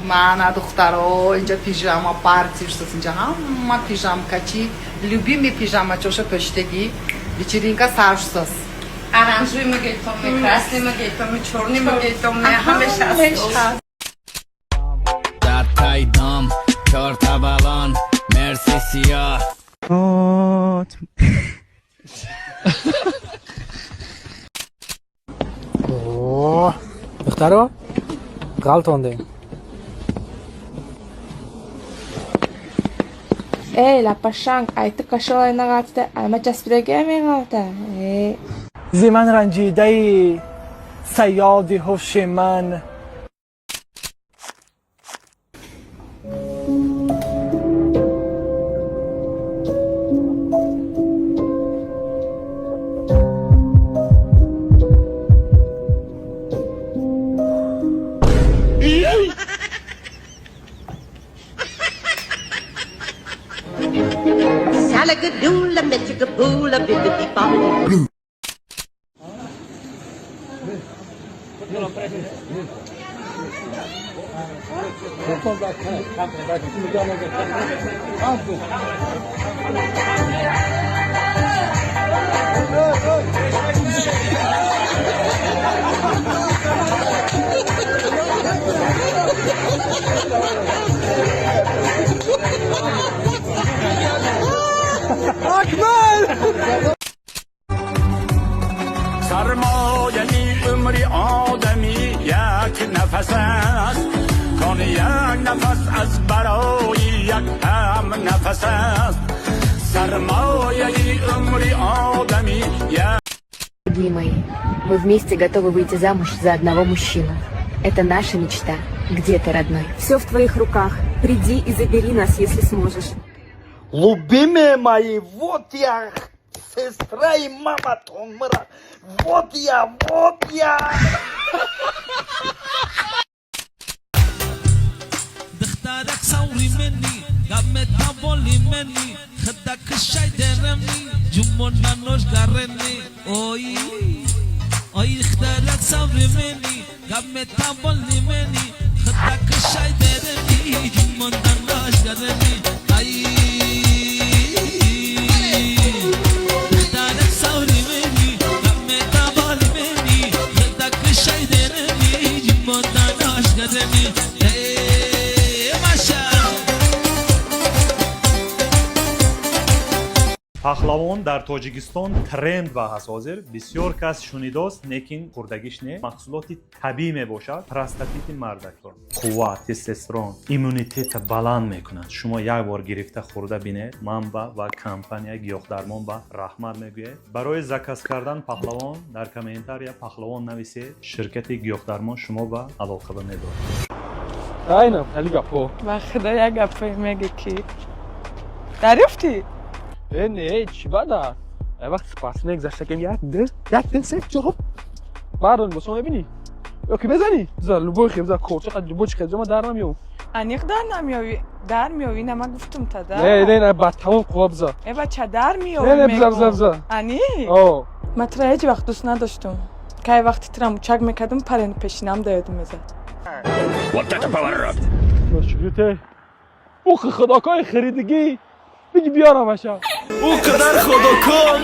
Мана духтаро, инҷа пижама парти шудааст. Инҷа ҳама пижамкачи, любимый пижамачоша пӯшидагӣ. Вечеринка сар шудааст. Оранжевый мегетоме, красный мегетоме, чёрный мегетоме, ҳамеша аст. Дар тайдам чорта балон мерси сиёҳ. Духтаро, ғалтондем. Эй, лапашанг, ай ту кашолай нағалтида, ай ма часпидагиам меғалта. Э. Зи ман ранҷидаи саёди ҳуши ман. Salagadoola, metricaboola, bibbidi bobbidi. Сармояи умри одамӣ як нафас аст, кон як нафас аз барои як ҳам нафас аст. Сармояи умри одамӣ як Дорогие мои, мы вместе готовы выйти замуж за одного мужчину. Это наша мечта. Где ты, родной? Все в твоих руках. Приди и забери нас, если сможешь. Любимые мои, вот я, сестра и мама Тонмыра. Вот я, вот я. Духтарак современный, гап метаволи мени, худак шайдеремни, ҷумона ношгарени. Ой, ой, духтарак современный, гап метаволи мени, худак шайдеремни, ҷумона ношгарени. Ай, духтарак современный, гап метаволи мени, худак шайдеремни, ҷумона ношгарени. Эй, маша! Пахлавон дар Тоҷикистон тренд ба ҳаст. Ҳозир бисёр кас шунидост, лекин хӯрдагиш не. Маҳсулоти табиӣ мебошад. Простатити мардакро, қувват, тестостерон, иммунитета баланд мекунад. Шумо як бор гирифта хӯрда бинед, манба ва компания Гиёҳдармон ба раҳмат мегӯяд. Барои заказ кардан пахлавон дар комментария «пахлавон» нависед, ширкати Гиёҳдармон шумо ба алоқаба медорад. Айнам али гапҳо. Ба худо, як гапое меге ки дарёфтӣ? Э, не, чӣ бада? Ай вақт спортсмен гузаштакем, як, ду, як, ду, се, чор. Бардон, босо мебинӣ? Ё ки безанӣ? Биза, любой хел, биза, корча қад, любой чи хел, ма дар намеёвам. Аниқ дар намеёвӣ, дар меёвӣ, на, ма гуфтум тада. Не, не, не, ба тамом қувва биза. Э, бача, дар меёвӣ. Не, не, биза, биза, биза. Аниқ? О. Ма тура ҳеҷ вақт дӯст надоштум. Кай вақти тура мучак мекардум, парени пешинам да ёдум мезад. Вот это поворот! Чугуте. Ух, худокои харидагӣ. Биги биёрамаша. Ӯ қадар худокон,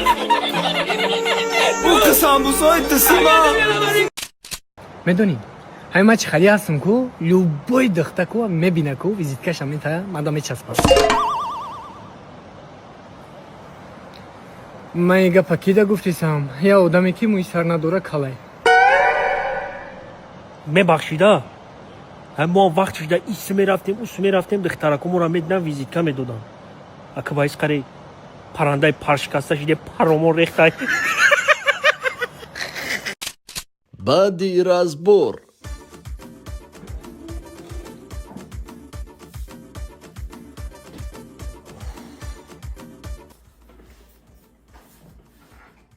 ӯ самбусои тисима. Медонӣ, ҳамин ман чӣ хали ҳастам ку, любой духта ку мебина ку, визиткаша метая, мада мечаспад. Ман и гапа кида гуфтисам? Я одаме ки мӯи сар надора, калай. Мебахшида, мо вақт шуда ис мерафтем, ус мерафтем, духтаракомонро медидам, визитка медодам. Ака ба исқари паррандаи паршикаста шиде, паромон рехтай. Баъди разбор.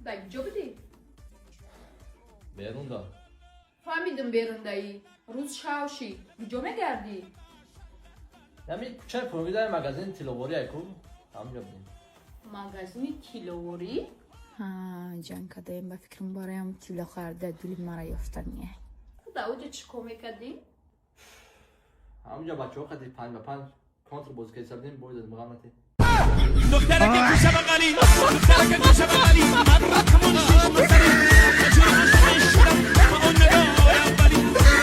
Дар куҷо будӣ? Берунда. Фаҳмидим, берундаӣ. Рӯз шав шид, куҷо мегардӣ? Ҳамин кӯчаи пурмидаи магазини тилловорӣ айку, ҳамҷо будем. Магазини тилловорӣ? Ҷанг кадаем, ба фикрам, бароям тилло харида, дили мара ёфтание. Дар оҷа чӣ кор мекардӣ? Ҳамунҷа бачаҳо қади 5 ба 5 контр бозӣ кардиса будем, бой додем, ғам натӣ. دخترک کوچه بغلی، دخترک کوچه بغلی، همون شیش مسری، چجوری عاشقش شدم، من اون ندارم ولی،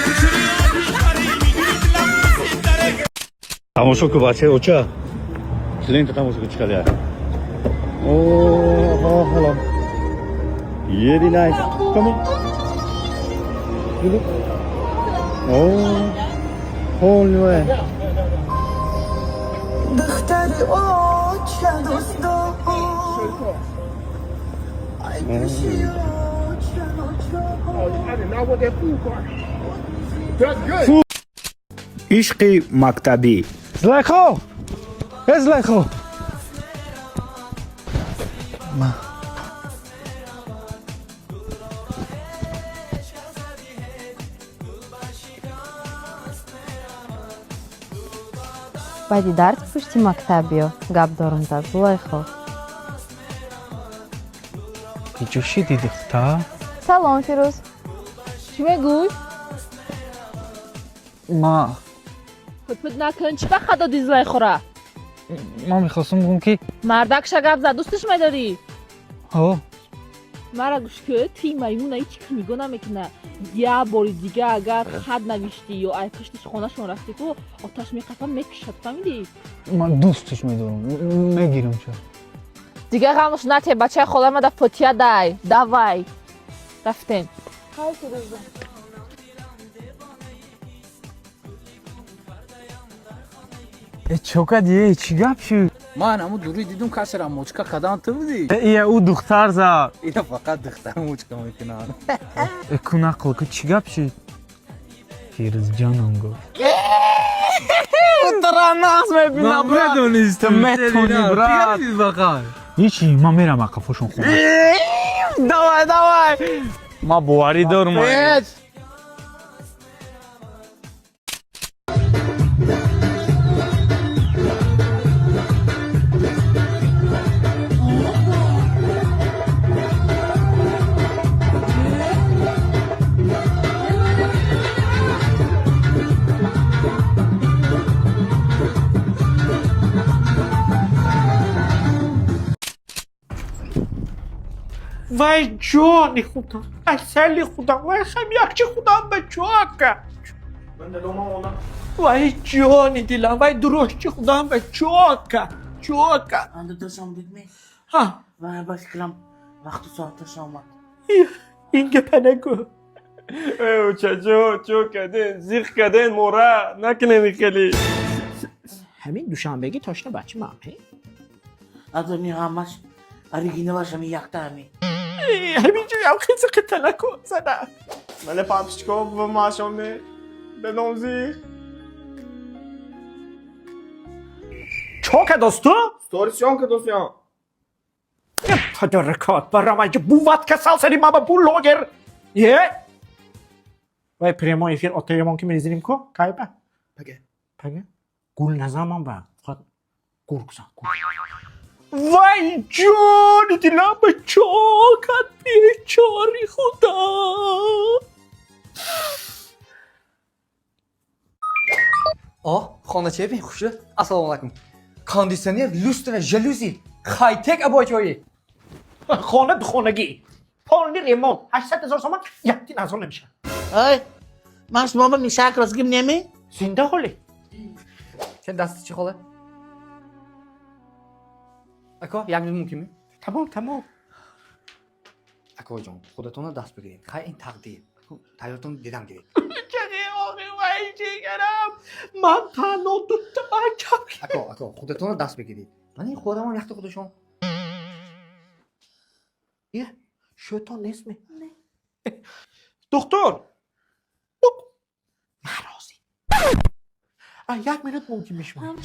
چجوری آبی خری، میدونی دلم واسه داره. Тамошо ку, бачаи оча, клиента тамошо ку, чӣ қадар. О, Very nice. Come on. You look. Oh, whole new. Духтари оча дӯстдор, ай пеши оча ночор. Ишқи мактабӣ. Зулайхо, э, Зулайхо! Ма Баъди дарс пушти мактаб биё, гап дорум зад, Зулайхо. Киҷо шиди, духтар? Салом, Фирӯз, чӣ мегӯй? Ма Путпут накун, чӣ ба хат додӣ Зулайхора? Ман мехостам гӯм, ки Мардакша гап зад, дӯсташ медорӣ? Ҳо. Мара гӯш кӯ, ти маймуна ҳеҷ ки нигоҳ намекуна. Як бори дига агар хат навиштӣ ё ай пуштиш хонашон рафтӣ ку, оташ меқафам, мекушад, фаҳмидӣ? Ман дӯсташ медорам, мегирам ча. Дигар ғамш нате, бачаи холамада фотия дай. Давай, рафтем. Ҳай, Фирӯза. Э, чо кади, э, чӣ гап шуд? Ман ҳамун дуруи дидум, касера мочка кадан, ту будӣ? Ия, ӯ духтар зад. Ина фақат духтар мочка мекунанд. Э, ку, нақл ку, чӣ гап шуд? Фирӯзҷонам гуфт. Тра нағз мебинам, брат. Медонистам. Ту метони, брат. Ҳичи, ман мерам ақафошон хона. Давай, давай, ман боварӣ дорум. Вай, ҷони худам, асали худам, вай, хамякчи худам, бачока, вай, ҷони дилам, вай, дурушти худам, бачока, чока. Ҳа. Вай, ба фикрам, вақту соаташ омад. Ин гапа нагӯ. Очаҷо, чо каден, зиқ каден, мора накунем хеле. Ҳамин душанбеги тошна бачи мам. Адони ҳамаш оригиналаш ҳами якта ҳами. Ҳамин ҷоям хизиқи талаку зана. Мале папчико ба машоме бедом зиқ. Чо кадосту? Сторис съёмка досиям. Тадоракот барамайҷа буват касал сари мама блогер е. Вай, прямой эфир отаёмон ки мезанем ку, кайба? Пага. Пага гул назамам, ба фақат гургзан. Вай, ҷони дилам, ба чокат, бечори худо. О, хоначаи бин, хушрӯ. Ассалому алайкум. Кондитсионер, люстра, жалюзи, хайтек абочои. Хона духонагӣ, полный ремонт, 800 000 сомон, якти арзон намешавад. Ай, ман шумо ба мишак розгим неми? Зинда ҳоле. Сен дасти чӣ хола? Ако, як минут мумкин ми? Тамом, тамом. Акоҷон, худатонро даст бигиред. Хай, ин тақдир. Тайёртон дидам гиред. Чаре охи, вай, ҷигарам, ман танҳо дута бачам. Ако, ако, худатонро даст бигиред. Ман ин худамон якта худашон. Е, шӯтон нестме? Духтур, ман розӣ. Як минут мумкин мешавад.